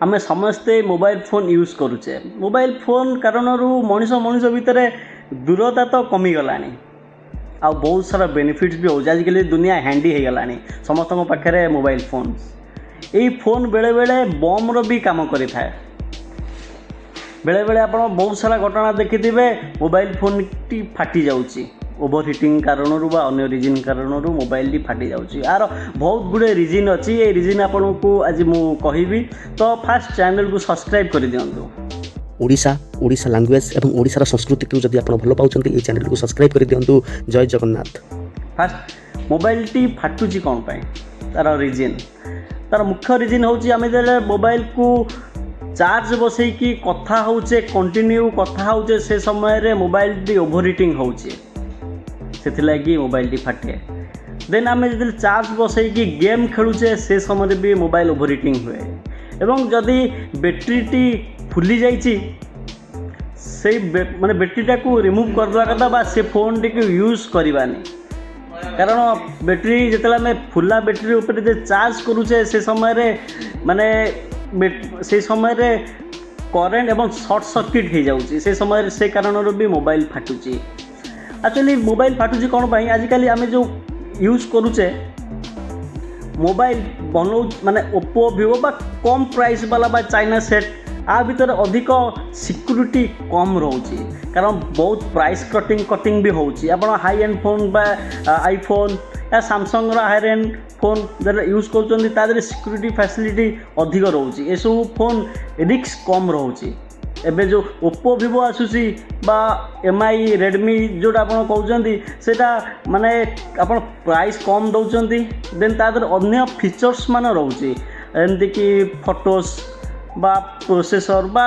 ଆମେ ସମସ୍ତେ mobile phone use କରୁଛେ। ମୋବାଇଲ ଫୋନ୍ କାରଣରୁ ମଣିଷ ମଣିଷ ଭିତରେ ଦୂରତା ତ କମିଗଲାଣି, ଆଉ ବହୁତ ସାରା ବେନିଫିଟ୍ସ ବି ହେଉଛି। ଆଜିକାଲି ଦୁନିଆ ହ୍ୟାଣ୍ଡି ହେଇଗଲାଣି, ସମସ୍ତଙ୍କ ପାଖରେ ମୋବାଇଲ ଫୋନ୍। ଏଇ ଫୋନ୍ ବେଳେବେଳେ ବମ୍ର ବି କାମ କରିଥାଏ। ବେଳେବେଳେ ଆପଣ ବହୁତ ସାରା ଘଟଣା ଦେଖିଥିବେ, ମୋବାଇଲ ଫୋନ୍ଟି ଫାଟି ଯାଉଛି। ଓଭର ହିଟିଂ କାରଣରୁ ବା ଅନ୍ୟ ରିଜିନ୍ କାରଣରୁ ମୋବାଇଲଟି ଫାଟି ଯାଉଛି। ଆର ବହୁତ ଗୁଡ଼ିଏ ରିଜିନ୍ ଅଛି। ଏଇ ରିଜିନ୍ ଆପଣଙ୍କୁ ଆଜି ମୁଁ କହିବି। ତ ଫାଷ୍ଟ ଚ୍ୟାନେଲକୁ ସବସ୍କ୍ରାଇବ୍ କରିଦିଅନ୍ତୁ। ଓଡ଼ିଶା, ଓଡ଼ିଶା ଲାଙ୍ଗୁଏଜ୍ ଏବଂ ଓଡ଼ିଶାର ସଂସ୍କୃତିକୁ ଯଦି ଆପଣ ଭଲ ପାଉଛନ୍ତି, ଏହି ଚ୍ୟାନେଲକୁ ସବସ୍କ୍ରାଇବ୍ କରିଦିଅନ୍ତୁ। ଜୟ ଜଗନ୍ନାଥ। ଫାଷ୍ଟ, ମୋବାଇଲଟି ଫାଟୁଛି କ'ଣ ପାଇଁ? ତା'ର ରିଜିନ୍, ତା'ର ମୁଖ୍ୟ ରିଜିନ୍ ହେଉଛି, ଆମେ ଯେତେବେଳେ ମୋବାଇଲକୁ ଚାର୍ଜ ବସେଇକି କଥା ହେଉଛେ, କଣ୍ଟିନ୍ୟୁ କଥା ହେଉଛେ, ସେ ସମୟରେ ମୋବାଇଲଟି ଓଭର ହିଟିଂ ହେଉଛି। ସେଥିଲାଗି ମୋବାଇଲଟି ଫାଟେ। ଦେନ୍ ଆମେ ଯେତେବେଳେ ଚାର୍ଜ ବସେଇକି ଗେମ୍ ଖେଳୁଛେ, ସେ ସମୟରେ ବି ମୋବାଇଲ ଓଭର ହିଟିଂ ହୁଏ। ଏବଂ ଯଦି ବ୍ୟାଟେରୀଟି ଫୁଲି ଯାଇଛି, ସେଇ ମାନେ ବ୍ୟାଟେରୀଟାକୁ ରିମୁଭ୍ କରିଦେବା କଥା ବା ସେ ଫୋନ୍ଟିକୁ ୟୁଜ୍ କରିବାନି। କାରଣ ବ୍ୟାଟେରୀ ଯେତେବେଳେ ଆମେ ଫୁଲା ବ୍ୟାଟେରୀ ଉପରେ ଯେ ଚାର୍ଜ କରୁଛେ, ସେ ସମୟରେ ମାନେ ସେଇ ସମୟରେ କରେଣ୍ଟ ଏବଂ ସର୍ଟ ସର୍କିଟ୍ ହେଇଯାଉଛି ସେ ସମୟରେ। ସେ କାରଣରୁ ବି ମୋବାଇଲ ଫାଟୁଛି। ଆକ୍ଚୁଆଲି ମୋବାଇଲ ଫାଟୁଛି କ'ଣ ପାଇଁ? ଆଜିକାଲି ଆମେ ଯେଉଁ ୟୁଜ୍ କରୁଛେ ମୋବାଇଲ ବନଉ, ମାନେ ଓପୋ, ଭିଭୋ ବା କମ୍ ପ୍ରାଇସ୍ ବାଲା ବା ଚାଇନା ସେଟ୍, ଆ ଭିତରେ ଅଧିକ ସିକ୍ୟୁରିଟି କମ୍ ରହୁଛି, କାରଣ ବହୁତ ପ୍ରାଇସ୍ କଟିଂ ବି ହେଉଛି। ଆପଣ ହାଇ ଏଣ୍ଡ ଫୋନ୍ ବା ଆଇଫୋନ୍ ୟା ସାମସଙ୍ଗର ହାଇ ଏଣ୍ଡ ଫୋନ୍ ଯେତେବେଳେ ୟୁଜ୍ କରୁଛନ୍ତି, ତା ଦେହରେ ସିକ୍ୟୁରିଟି ଫ୍ୟାସିଲିଟି ଅଧିକ ରହୁଛି। ଏସବୁ ଫୋନ୍ ରିସ୍କ କମ୍ ରହୁଛି। ଏବେ ଯେଉଁ ଓପୋ, ଭିଭୋ ଆସୁଛି ବା ଏମ୍ I, Redmi ଯେଉଁଟା ଆପଣ କହୁଛନ୍ତି, ସେଇଟା ମାନେ ଆପଣ ପ୍ରାଇସ୍ କମ୍ ଦେଉଛନ୍ତି। ଦେନ୍ ତା ଦେହରେ ଅନ୍ୟ ଫିଚର୍ସ ମାନ ରହୁଛି, ଏମିତିକି ଫଟୋସ୍ ବା ପ୍ରୋସେସର୍ ବା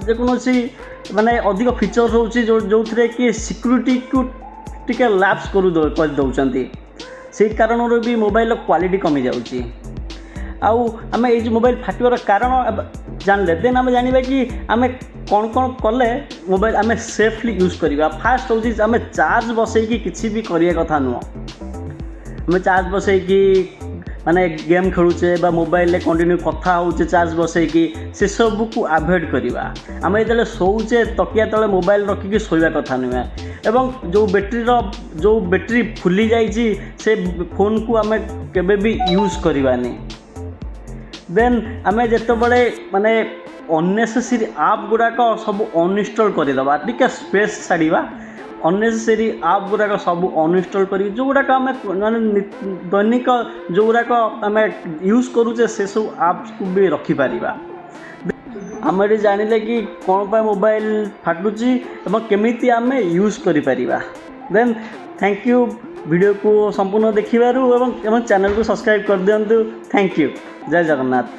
ଯେକୌଣସି ମାନେ ଅଧିକ ଫିଚର୍ ରହୁଛି, ଯେଉଁଥିରେ କି ସିକ୍ୟୁରିଟିକୁ ଟିକେ ଲାପ୍ସ କରିଦେଉଛନ୍ତି। ସେଇ କାରଣରୁ ବି ମୋବାଇଲର କ୍ୱାଲିଟି କମିଯାଉଛି। ଆଉ ଆମେ ଏଇ ଯେଉଁ ମୋବାଇଲ ଫାଟିବାର କାରଣ ଜାଣିଲେ, ଦେନ୍ ଆମେ ଜାଣିବା କି ଆମେ କ'ଣ କ'ଣ କଲେ ମୋବାଇଲ ଆମେ ସେଫଲି ୟୁଜ୍ କରିବା। ଫାଷ୍ଟ ହେଉଛି, ଆମେ ଚାର୍ଜ ବସେଇକି କିଛି ବି କରିବା କଥା ନୁହଁ। ଆମେ ଚାର୍ଜ ବସେଇକି ମାନେ ଗେମ୍ ଖେଳୁଛେ ବା ମୋବାଇଲରେ କଣ୍ଟିନ୍ୟୁ କଥା ହେଉଛେ ଚାର୍ଜ ବସେଇକି, ସେସବୁକୁ ଆଭଏଡ଼ କରିବା। ଆମେ ଯେତେବେଳେ ଶୋଉଛେ, ତକିଆ ତଳେ ମୋବାଇଲ ରଖିକି ଶୋଇବା କଥା ନୁହେଁ। ଏବଂ ଯେଉଁ ବ୍ୟାଟେରୀ ଫୁଲି ଯାଇଛି, ସେ ଫୋନ୍କୁ ଆମେ କେବେ ବି ୟୁଜ୍ କରିବାନି। ଦେନ୍ ଆମେ ଯେତେବେଳେ ମାନେ ଅନ୍ନେସେସରି ଆପ୍ ଗୁଡ଼ାକ ସବୁ ଅନଇନଷ୍ଟଲ୍ କରିଦେବା, ଟିକେ ସ୍ପେସ୍ ଛାଡ଼ିବା, ଅନ୍ନେସେସରି ଆପ୍ ଗୁଡ଼ାକ ସବୁ ଅନଇନଷ୍ଟଲ୍ କରିକି, ଯେଉଁଗୁଡ଼ାକ ଆମେ ମାନେ ଦୈନିକ ଯେଉଁଗୁଡ଼ାକ ଆମେ ୟୁଜ୍ କରୁଛେ, ସେସବୁ ଆପ୍ସକୁ ବି ରଖିପାରିବା। ଆମେ ଏଠି ଜାଣିଲେ କି କ'ଣ ପାଇଁ ମୋବାଇଲ ଫାଟୁଛି ଏବଂ କେମିତି ଆମେ ୟୁଜ୍ କରିପାରିବା। ଦେନ୍ thank you ଭିଡ଼ିଓକୁ ସମ୍ପୂର୍ଣ୍ଣ ଦେଖିବାରୁ ଏବଂ ଚ୍ୟାନେଲକୁ ସବସ୍କ୍ରାଇବ୍ କରିଦିଅନ୍ତୁ। Thank you. Jay Jagannath.